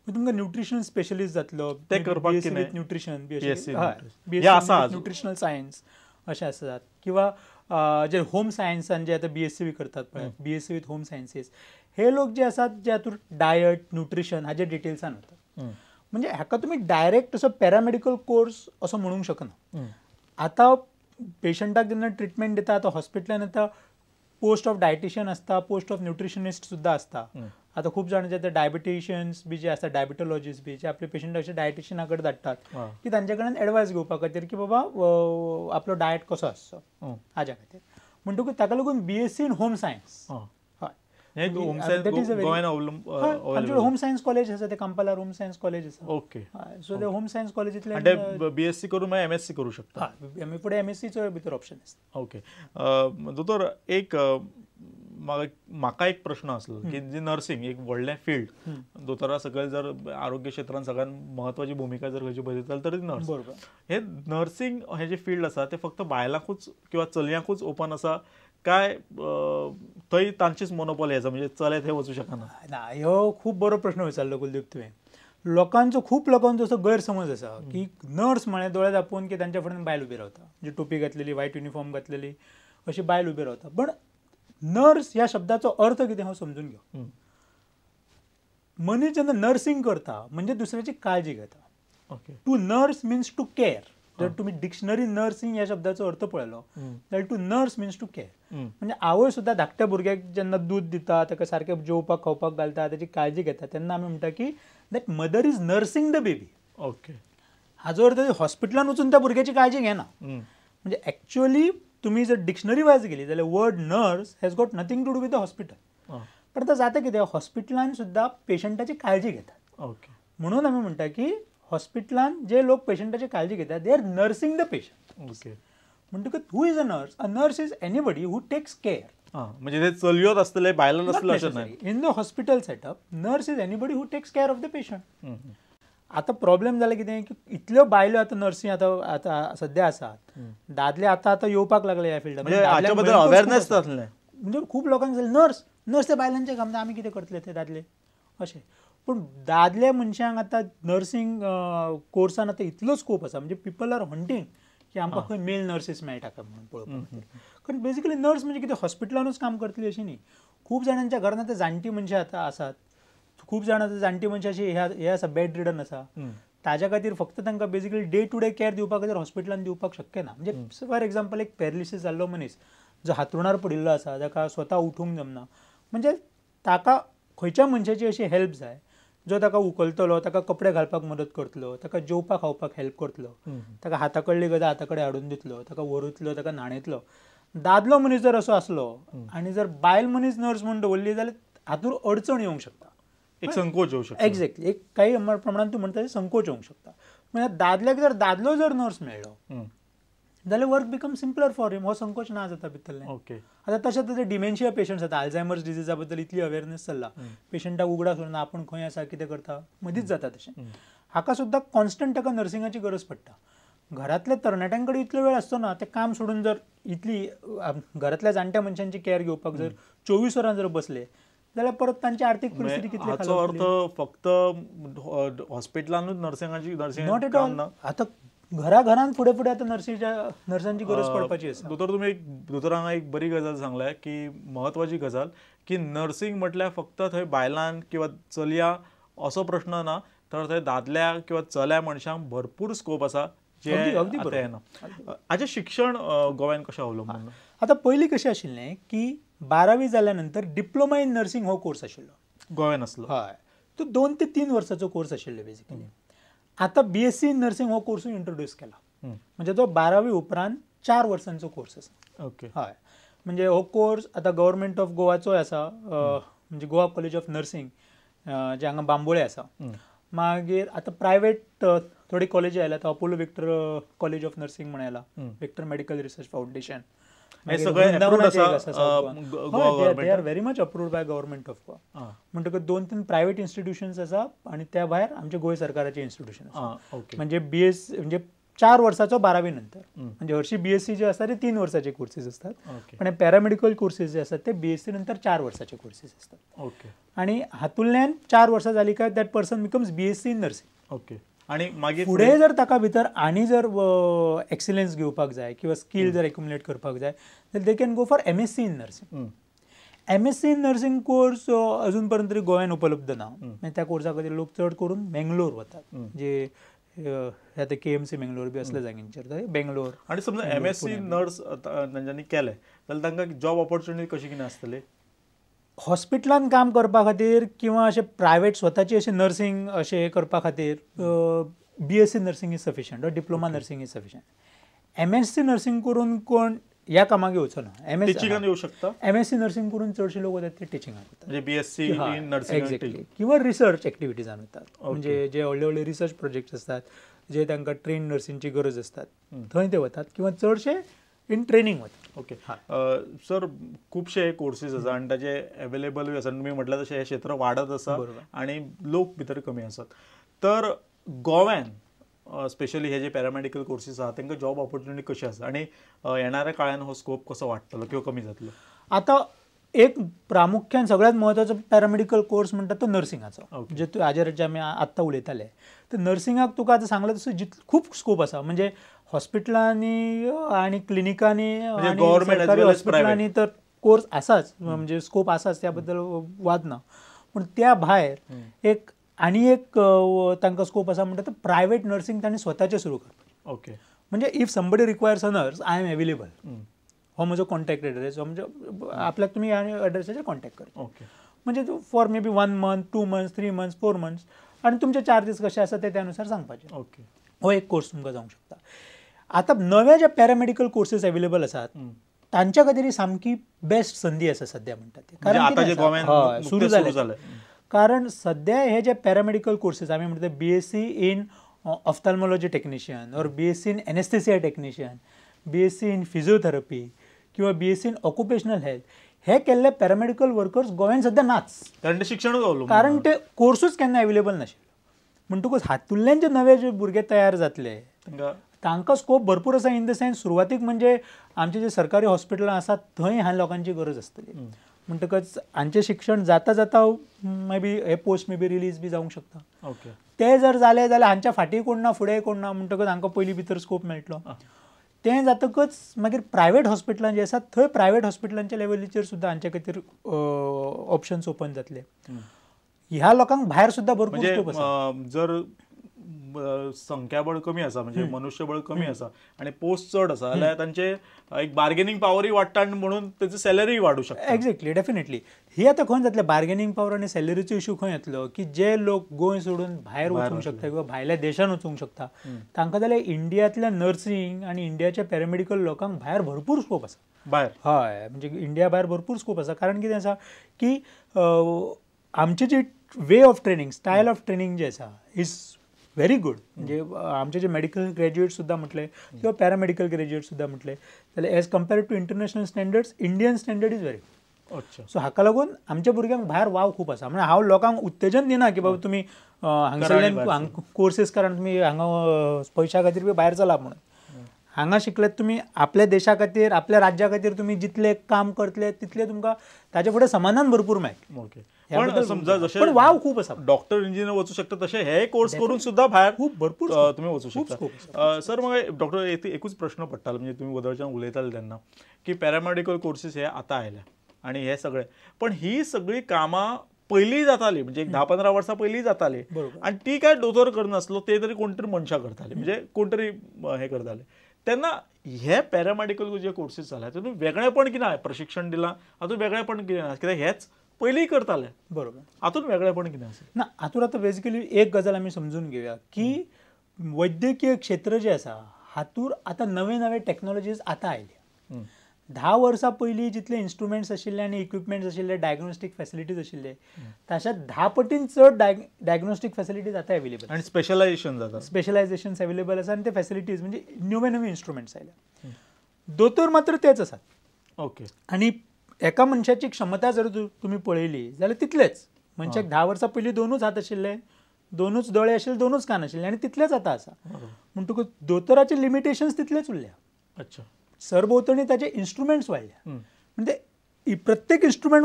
तुमकां nutrition specialist जातलो ते करपाक न्युट्रिशन न्युट्रिशनल सायन्स अशें आसतात किंवा जे होम सायन्सान जे आतां बीएससी बी करतात पळय बीएससी विथ होम सायन्सीस हे लोक जे आसात जे हातूंत डायट न्युट्रिशन हाजे डिटेल्सान वतात. म्हणजे हाका तुमी डायरेक्ट असो पॅरामेडिकल कोर्स असो म्हणूंक शकना. आतां पेशंटाक जेन्ना ट्रिटमेंट दिता आतां हॉस्पिटलान आतां पोस्ट ऑफ डायटिशियन आसता, पोस्ट ऑफ न्युट्रिशनिस्ट सुद्दां आसता. आतां खूब जाण जे डायबिटिशियन्स बी जे आसता डायबिटोलॉजिस्ट बी जे आपले पेशंट अशे डायटिशियना कडेन धाडटात की तांचे कडेन एडवायस घेवपा खातीर की बाबा आपलो डायट कसो आसचो हाज्या खातीर. म्हणटकूच ताका लागून बीएससी इन होम सायन्स हय होम सायन्स कॉलेज आसा ते कांपालार होम सायन्स कॉलेज आसा. ओके सो ते होम सायन्स कॉलेजींतल्यान बीएससी करून मागीर एमएससी करूं शकता. हय फुडें एमएससीचो भितर ऑप्शन आसता. ओके दोतोर एक म्हाका एक प्रश्न आसलो की जी नर्सिंग एक व्हडलें फिल्ड दोतोरा सकयल जर आरोग्य क्षेत्रांत सगळ्यात म्हत्वाची भुमिका जर खंयची बदलता तर ती नर्स. बरोबर. हे नर्सिंग हें जें फिल्ड आसा तें फक्त बायलांकूच किंवा चलयांकूच ओपन आसा काय थंय तांचीच मोनोपॉली आसा म्हणजे चले थंय वचूं शकना? ना, ह्यो खूब बरो प्रश्न विचारलो कुलदीप तुवें. लोकांचो खूब लोकांचो असो गैरसमज आसा की नर्स म्हळ्यार दोळे दापोवन की तांच्या फुड्यान बायल उबी रावता, म्हणजे टोपी घातलेली व्हायट युनिफॉर्म घातलेली अशी बायल उबी रावता. पण नर्स ह्या शब्दाचो अर्थ कितें हांव समजून घेव. मनीस जेन्ना नर्सिंग करता म्हणजे दुसऱ्याची काळजी घेता. Okay to nurse means to care. जर तुमी डिक्शनरी नर्सिंग ह्या शब्दाचो अर्थ पळयलो जाल्यार to nurse means to care. म्हणजे आवय सुद्दां धाकट्या भुरग्याक जेन्ना दूद दिता ताका सारकें जेवपाक खावपाक घालता ताची काळजी घेता तेन्ना आमी म्हणटा की that mother is nursing the baby. Okay हाजो अर्थ हॉस्पिटलान वचून त्या भुरग्याची काळजी घेना. म्हणजे एक्च्युअली तुम्ही जर डिक्शनरी वायज गेली जाल्यार word nurse has got nothing to do with the hospital. पण आतां जाता कितें हॉस्पिटलान सुद्दां पेशंटाची काळजी घेतात. ओके म्हणून आमी म्हणटा की हॉस्पिटलान जे लोक पेशंटाची काळजी घेतात they are nursing the patient. Okay म्हणटकच who is a nurse? A nurse is anybody who takes care. म्हणजे ते चलयोच आसतले बायलां नासतले अशें न्हय. In the hospital setup nurse is anybody who takes care of the patient. आतां प्रॉब्लेम जाला कितें की इतल्यो बायलो आतां नर्सी आतां आतां सद्या आसात, दादले आतां आतां येवपाक लागले ह्या फिल्डान. अवेरनेस जातलें म्हणजे खूब लोकांक जालें नर्स नर्स ते बायलांचें काम ना आमी कितें करतले ते दादले अशें. पूण दादले मनशांक आतां नर्सिंग कोर्सान आतां इतलो स्कोप आसा म्हणजे पिपल are hunting की आमकां खंय मेल नर्सीस मेळटा काय म्हणून पळोवपा खातीर. कारण बेजिकली नर्स म्हणजे कितें हॉस्पिटलानूच काम करतली अशें न्ही. खूब जाणांच्या घरांत आतां जाणटी मनशां आतां आसात, खूब जाणां आतां जाणटी मनशां अशी हे आसा बेड रिडन आसा, ताज्या खातीर फक्त तांकां basically day to day care दिवपा खातीर हॉस्पिटलान दिवपाक शक्य ना. म्हणजे फॉर एग्जाम्पल एक पॅरालिसीस जाल्लो मनीस जो हातरुणार पडिल्लो आसा ताका स्वता उठूंक जमना म्हणजे ताका खंयच्या मनशाची अशी हेल्प जाय जो ताका उखलतलो, ताका कपडे घालपाक मदत करतलो, ताका जेवपाक खावपाक हेल्प करतलो, ताका हाता कडली गजाल हाता कडेन हाडून दितलो, ताका व्हरतलो, ताका न्हाणयतलो. दादलो मनीस जर असो आसलो आनी जर बायल मनीस नर्स म्हूण दवरली जाल्यार हातूंत अडचण येवंक शकता, एक संकोच येवंक शकता. एक्झॅक्टली एक काही प्रमाणान तूं म्हणटा संकोच येवंक शकता. म्हणजे दादल्याक जर दादलो जर नर्स मेळ्ळो जाल्यार work become simpler for him, हो संकोच ना जाता भितरलें. ओके आतां तशेंच आतां डिमेन्शिया पेशंट्स आतां अल्झायमर्स डिजीजा बद्दल इतली अवेरनेस चल्ला, पेशंटाक उगडास उरना आपूण खंय आसा कितें करता मदींच जाता तशें. हाका सुद्दां कॉन्स्टंट ताका नर्सिंगाची गरज पडटा. घरांतल्या तरणाट्यां कडेन इतलो वेळ आसचो ना ते काम सोडून जर इतली घरांतल्या जाणट्या मनशांची केअर घेवपाक जर 24 वरां जर बसले जाल्यार परत तांची आर्थीक परिस्थिती कितली. हाचो अर्थ फक्त हॉस्पिटलानूच नर्सिंगाची नर्सिंग not at all. आतां घरा घरान फुडें फुडें आतां नर्सांची गरज पडपाची आसा. दोतोर तुमी एक दोतोर हांगा एक बरी गजाल सांगल्या की म्हत्वाची गजाल की नर्सिंग म्हटल्यार फक्त थंय बायलांक किंवा चलया असो प्रश्न ना, तर थंय दादल्या किंवा चल्या मनशांक भरपूर स्कोप आसा जे आतां येना. हाचें शिक्षण गोव्यान कशें अवलंबून? आतां पयलीं कशें आशिल्लें की 12वी जाल्या नंतर डिप्लोमा इन नर्सिंग हो कोर्स आशिल्लो गोव्यान आसलो. हय, तो 2 ते 3 वर्साचो कोर्स आशिल्लो बेजिकली. आतां बीएससी इन नर्सिंग हो कोर्सूय इंट्रोड्यूस केला, म्हणजे तो 12वी उपरांत 4 वर्सांचो कोर्स आसा. ओके हय, म्हणजे हो कोर्स आतां गव्हर्मेंट ऑफ गोवाचोय आसा, म्हणजे गोवा कॉलेज ऑफ नर्सिंग जे हांगा बांबोळे आसा. मागीर आतां प्रायवेट थोडी कॉलेजी आयल्यात, Apollo Victor college of nursing म्हण आयला, Victor medical research foundation. They are very much approved by government of Goa. म्हणटकच 2-3 प्रायवेट इन्स्टिट्यूशन्स आसा आनी त्या भायर आमचे गोंय सरकाराचे इन्स्टिट्यूशन आसा. म्हणजे बीएस म्हणजे 4 वर्साचो 12वी नंतर, म्हणजे हरशी बीएससी जे आसता ते 3 वर्साचे कोर्सेस असतात, पण पॅरामेडिकल कोर्सेस जे असतात ते बीएससी नंतर 4 वर्साचे कोर्सेस असतात. ओके. आणि हातूंतल्यान 4 वर्सां जाली काय that person becomes BSc in nursing. Okay. आणि मागीर फुडें जर ताका भितर आनी जर एक्सिलन्स घेवपाक जाय किंवा स्कील जर एक्युमुलेट करपाक जाय जाल्यार they can go for MSc in nursing. MSc in nursing course अजून पर्यंत तरी गोव्यान उपलब्ध ना. त्या कोर्सा खातीर लोक चड करून बेंगलोर वतात, जे आतां KMC Bangalore बी असल्या जाग्यांचेर बेंगलोर. आनी समजा MSc nurse तांच्यांनी केलें जाल्यार तांकां जॉब ऑपॉर्च्युनिटी कशी कितें आसतली? हॉस्पिटलान काम करपा खातीर किंवा अशें प्रायवेट स्वताची अशें नर्सिंग अशें करपा खातीर BSc nursing is sufficient or diploma nursing is sufficient. MSc nursing करून कोण ह्या कामाक येवचो ना. टिचिंगान येवं शकता. MSc nursing करून चडशे लोक वतात ते टिचिंगान वतात, म्हणजे BSc in nursing exactly, किंवा रिसर्च एक्टिविटीजान वतात, म्हणजे जे व्हडले व्हडले रिसर्च प्रोजेक्ट्स आसतात जे तांकां ट्रेन नर्सिंगची गरज आसतात थंय ते वतात, किंवा चडशे इन ट्रेनिंग वतात. ओके सर, खुबशे कोर्सीस आसा आनी ताजे अवेलेबलूय आसा. तुमी म्हटलें तशें हें क्षेत्र वाडत आसा आनी लोक भितर कमी आसात. तर गोव्यान स्पेशली हे जे पॅरामेडिकल कोर्सीस आसा तांकां जॉब ऑपॉर्च्युनिटी कशी आसा आनी येणाऱ्या काळान हो स्कोप कसो वाडटलो किंवा कमी जातलो? आतां एक प्रामुख्यान सगळ्यात म्हत्वाचो पॅरामेडिकल कोर्स म्हणटा तो नर्सिंगाचो, जे हाजेर जे आमी आत्तां उलयताले. तर नर्सिंगाक तुका आतां सांगलां तसो खूब स्कोप आसा, म्हणजे हॉस्पिटलांनी आनी क्लिनिकांनी सरकारी हॉस्पिटलांनी तर कोर्स आसाच, म्हणजे स्कोप आसाच, त्या बद्दल वाद ना. पूण त्या भायर एक आनी एक तांकां स्कोप आसा म्हणटा तो प्रायवेट नर्सिंग तांणी स्वताचें सुरू करपाचें. ओके. म्हणजे if somebody requires a nurse I am available, हो म्हजो कॉन्टॅक्ट एड्रेस, म्हणजे आपल्याक तुमी ह्या एड्रेसाचेर कॉन्टॅक्ट कर. ओके. म्हणजे for maybe 1 month, 2 months, 3 months, 4 months, आनी तुमचे चार्जीस कशे आसा ते त्या अनुसार सांगपाचे. ओके. हो एक कोर्स तुमकां जावंक शकता. आतां नवे जे पॅरामेडिकल कोर्सीस अवेलेबल आसात तांच्या खातीर सामकी बेस्ट संदी आसा सद्या म्हणटा ती, कारण सुरू जालें. कारण सद्या हे जे पॅरामेडिकल कोर्सीस आमी म्हणटा BSc in ophthalmology technician or BSc in anaesthesia technician, BSc in physiotherapy किंवा BSc in occupational health, हे केल्ले पॅरामेडिकल वर्कर्स गोव्यान सद्या नाच, कारण ते शिक्षणूच, कारण ते कोर्सूच केन्ना अवेलेबल नाशिल्लो. म्हणटकूच हातूंतल्यान जे नवे जे भुरगे तयार जातले तांकां स्कोप भरपूर आसा. इन the sense सुरवातीक म्हणजे आमचे जे सरकारी हॉस्पिटलां आसात थंय ह्या लोकांची गरज आसतली, म्हणटकच हांचें शिक्षण जाता जाता may be hey post may be release बी जावंक शकता. ओके. ते जर जाले जाल्यार हांच्या फाटीं कोण ना फुडें कोण ना, म्हणटकच हांकां पयलीं भितर स्कोप मेळटलो. तें जातकच मागीर प्रायवेट हॉस्पिटलां जे आसात थंय प्रायवेट हॉस्पिटलांच्या लेवलीचेर सुद्दां हांचे खातीर ऑप्शन्स ओपन जातले. ह्या लोकांक भायर सुद्दां भरपूर स्कोप आसा. जर संख्याबळ कमी आसा, म्हणजे मनुष्यबळ कमी आसा आनी पोस्ट चड आसा जाल्यार तांचे एक बार्गेनिंग पावरूय वाडटा आनी म्हणून ताची सॅलरीय वाडूं शकता. Exactly, definitely. ही आतां खंय जातलें बार्गेनिंग पावर आनी सॅलरीचो इशू खंय येतलो की जे लोक गोंय सोडून भायर वचूंक शकता किंवा भायल्या देशान वचूंक शकता तांकां जाल्यार इंडियांतल्या नर्सिंग आनी इंडियाच्या पॅरामेडिकल लोकांक भायर भरपूर स्कोप आसा. भायर हय, म्हणजे इंडिया भायर भरपूर स्कोप आसा. कारण कितें आसा की आमची जी way of training, style of training जे आसा is very good. म्हणजे आमचे जे मेडिकल ग्रॅज्युएट सुद्दां म्हटले किंवा पॅरामेडिकल ग्रॅज्युएट सुद्दां म्हटले जाल्यार as compared to international standards Indian standard is very good. अच्छा. सो हाका लागून आमच्या भुरग्यांक भायर वाव खूब आसा. म्हणजे हांव लोकांक उत्तेजन दिना की बाबा तुमी हांगसरल्यान कोर्सीस करा तुमी हांगा पयशा खातीर बी भायर चला म्हणून. हांगा शिकल्यात तुमी आपल्या देशा खातीर आपल्या राज्या खातीर तुमी जितले काम करतले तितले तुमकां ताचे फुडें समाधान भरपूर मेळटलें. ओके. पण समजा जशें पण वाव खूब आसा, डॉक्टर इंजिनियर वचूं शकता तशें हे कोर्स करून सुद्दां भायर खूब भरपूर तुमी वचूं शकता. सर म्हाका डॉक्टर एकूच प्रश्न पडटालो, म्हणजे तुमी वदळच्यान उलयताले तेन्ना की पॅरामेडिकल कोर्सीस हे आतां आयल्या आनी हे सगळे, पण ही सगळी कामां पयलीं जाताली, म्हणजे एक 10-15 वर्सां पयलीं जाताली आनी ती काय दोतोर करनासलो, ते तरी कोण तरी मनशां करताली, म्हणजे कोण तरी हें करताले. तेन्ना हे पॅरामेडिकल जे कोर्सीस जाल्या तितून वेगळेपण कितें आसा, प्रशिक्षण दिलां हातूंत वेगळेपण कितें आसा, कित्याक हेच पयलीं करताले. बरोबर. हातूंत वेगळेपण कितें आसा? ना, हातूंत आतां बेजिकली एक गजाल आमी समजून घेवया की वैद्यकीय क्षेत्र जें आसा हातूंत आतां नवे नवे टॅक्नोलॉजीज आतां आयल्या. 10 वर्सां पयलीं जितले इन्स्ट्रुमेंट्स आशिल्ले आनी इक्विपमेंट्स आशिल्ले, डायग्नोस्टीक फॅसिलिटीज आशिल्ले, ताच्या 10 पटीन चड डायग्नोस्टीक फॅसिलिटीज आतां अवेलेबल आनी स्पेशलायझेशन जाता, स्पेशलायझेशन्स अवेलेबल आसा आनी ते फॅसिलिटीज म्हणजे नवे नवे इन्स्ट्रुमेंट्स आयल्या. दोतोर मात्र तेच आसात. ओके. आनी एका मनशाची क्षमता जर तुमी पळयली जाल्यार तितलेच मनशाक 10 वर्सां पयलीं 2 हात आशिल्ले, दोनूच दोळे आशिल्ले, दोनूच कान आशिल्ले आनी तितलेच आतां आसा. म्हणटकूच दोतोराचे लिमिटेशन्स तितलेच उरल्या. अच्छा, सरभोंवतणी ताचे इन्स्ट्रुमेंट्स वाडल्या. म्हणजे प्रत्येक इन्स्ट्रुमेंट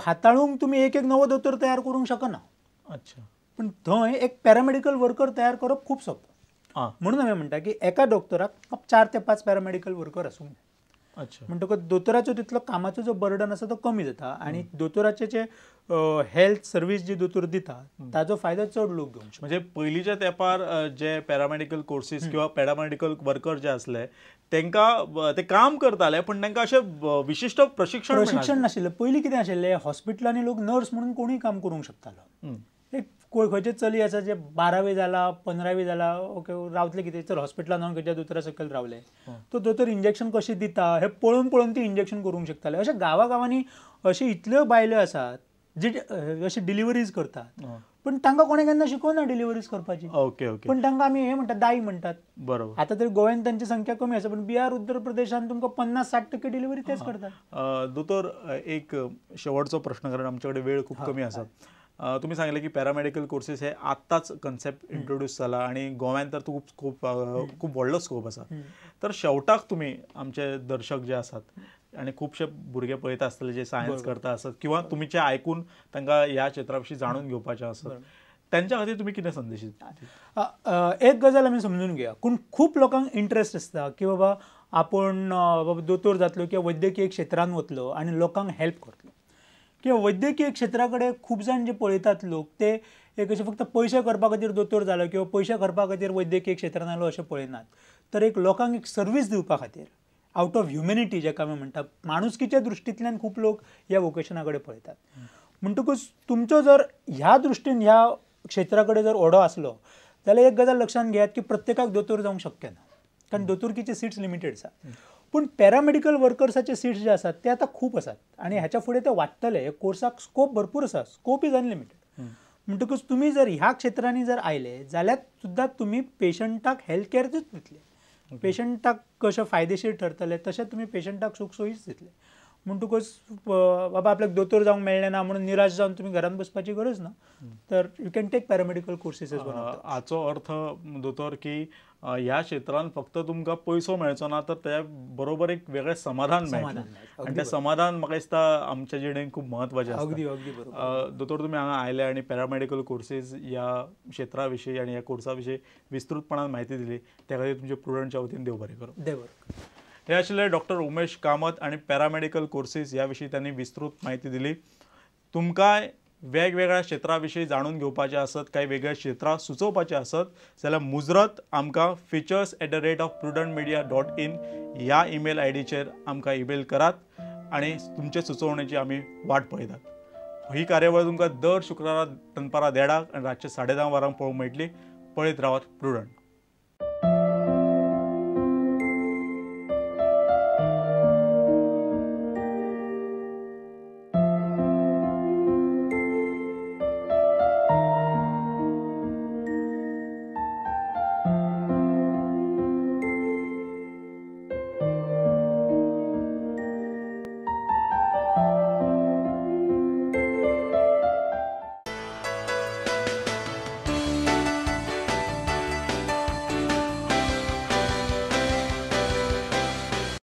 हाताळूंक तुमी एक एक नवो दोतोर तयार करूंक शकना. अच्छा, पण थंय एक पॅरामेडिकल वर्कर तयार करप खूब सोंपें. म्हणून हांवें म्हणटा की एका दोतोराक 4 ते 5 पॅरामेडिकल वर्कर आसूंक जाय. अच्छा, म्हणटकच दोतोराचो तितलो कामाचो जो बर्डन आसा तो कमी जाता आनी दोतोराचे जे हेल्थ सर्वीस जी दोतोर दिता ताजो फायदो चड लोक घेवंक शकता. म्हणजे पयलींच्या तेंपार जे पॅरामेडिकल कोर्सीस किंवा पॅरामेडिकल वर्कर जे आसले तांकां ते काम करताले, पण तांकां अशें विशिश्ट प्रशिक्षण नाशिल्लें. पयलीं कितें आशिल्लें, हॉस्पिटलांनी लोक नर्स म्हणून कोणूय काम करूंक शकतालो. एक खंयचें चली आसा जे 12वी जाला 15वी जाला, ओके रावतले कितें, चल हॉस्पिटलान वचून खंयच्या दोतोरा सकयल रावले, तो दोतोर इंजेक्शन कशें दिता हें पळोवन पळोवन ती इंजेक्शन करूंक शकताले. अशें गांवागांवांनी अश्यो इतल्यो बायल्यो आसात जे अशे डिलिवरीज करतात, पण तांकां कोणें केन्ना शिकोवना डिलिवरीज करपाची. ओके ओके, पण तांकां आमी हें म्हणटात, दाई म्हणटात. बरोबर. आतां तरी गोंयांत तांची संख्या कमी आसा, पण बिहार उत्तर प्रदेशांत तुमकां 50-60% डिलिवरी तेच करतात. दोतोर, एक शेवटचो प्रश्न, कारण आमचे कडेन वेळ खूब कमी आसा. तुम्ही सांगले की पॅरामेडिकल कोर्सेस हे आत्ताच कन्सेप्ट इंट्रोड्यूस जाला आणि गोव्यान तर खूप खूप खूप व्हडलो स्कोप आसा. तर शेवटाक तुमी आमचे दर्शक जे आसात आणि खुबशे भुरगे पळयता आसतले जे सायन्स करता आसत किंवा तुमचे आयकून तांकां ह्या क्षेत्रा विशीं जाणून घेवपाचें आसत, त्यांच्या खातीर तुमी कितें संदेश दिता? एक गजाल आमी समजून घेया, पूण खूब लोकांक इंट्रस्ट आसता की बाबा आपूण बाबा दोतोर जातलो किंवा वैद्यकीय क्षेत्रांत वतलो आनी लोकांक हेल्प करतलो. किंवा वैद्यकीय क्षेत्रा कडेन खूब जाण जे पळयतात लोक ते एक अशें फक्त पयशे करपा खातीर दोतोर जालो किंवा पयशे करपा खातीर वैद्यकीय क्षेत्रांत आयलो अशें पळयनात, तर एक लोकांक एक सर्वीस दिवपा खातीर आवट ऑफ ह्युमॅनिटी जेका आमी म्हणटा, माणुसकीच्या दृश्टींतल्यान खूब लोक ह्या वोकेशना कडेन पळयतात. म्हणटकूच तुमचो जर ह्या दृश्टीन ह्या क्षेत्रा कडेन जर ओडो आसलो जाल्यार एक गजाल लक्षांत घेयात की प्रत्येकाक दोतोर जावंक शक्य ना, कारण दोतोरकीचे सिट्स लिमिटेड आसात. पूण पॅरामेडिकल वर्कर्साचे सीट्स जे आसात ते आतां खूब आसात आनी ह्याच्या फुडें ते वाडटले. हे कोर्साक स्कोप भरपूर आसा, स्कोप is unlimited. म्हणटकूच तुमी जर ह्या क्षेत्रांनी जर आयले जाल्यार सुद्दां तुमी पेशंटाक हेल्थ कॅरच दितले, पेशंटाक कशें फायदेशीर ठरतले तशें तुमी पेशंटाक सुख सोयीच दितले. म्हणटकूच बाबा आपल्याक दोतोर जावंक मेळ्ळें ना म्हणून निराश जावन तुमी घरांत बसपाची गरज ना, तर you can take paramedical courses as one. हाचो अर्थ दोतोर की ह्या क्षेत्रांत फक्त तुमकां पयसो मेळचो ना, तर त्या बरोबर एक वेगळें समाधान मेळटलें आनी तें समाधान म्हाका दिसता आमच्या जिणेंत खूब म्हत्वाचें आसता. अगदी अगदी बरोबर. दोतोर, तुमी हांगा आयले आनी पॅरामेडिकल कोर्सीस ह्या क्षेत्रा विशीं आनी ह्या कोर्सा विशीं विस्तृतपणान म्हायती दिली, त्या खातीर तुमच्या प्रुडंटच्या वतीन देव बरें करूं. देव बरें. हे आशिल्ले डॉक्टर उमेश कामत आनी पॅरामेडिकल कोर्सीस ह्या विशीं त्यांनी विस्तृत म्हायती दिली. तुमकां वेगवेगळ्या क्षेत्रा विशीं जाणून घेवपाचें आसत, कांय वेगळ्या क्षेत्रां सुचोवपाचें आसत जाल्यार मुजरत आमकां features@prudentmedia.in ह्या ईमेल आयडीचेर आमकां ईमेल करात आनी तुमचे सुचोवणेची आमी वाट पळयतात. ही कार्यावळ तुमकां दर शुक्रारा दनपारां 1:30 आनी रातचे 10:30 वरांक पळोवंक मेळटली. पळयत रावात प्रुडंट.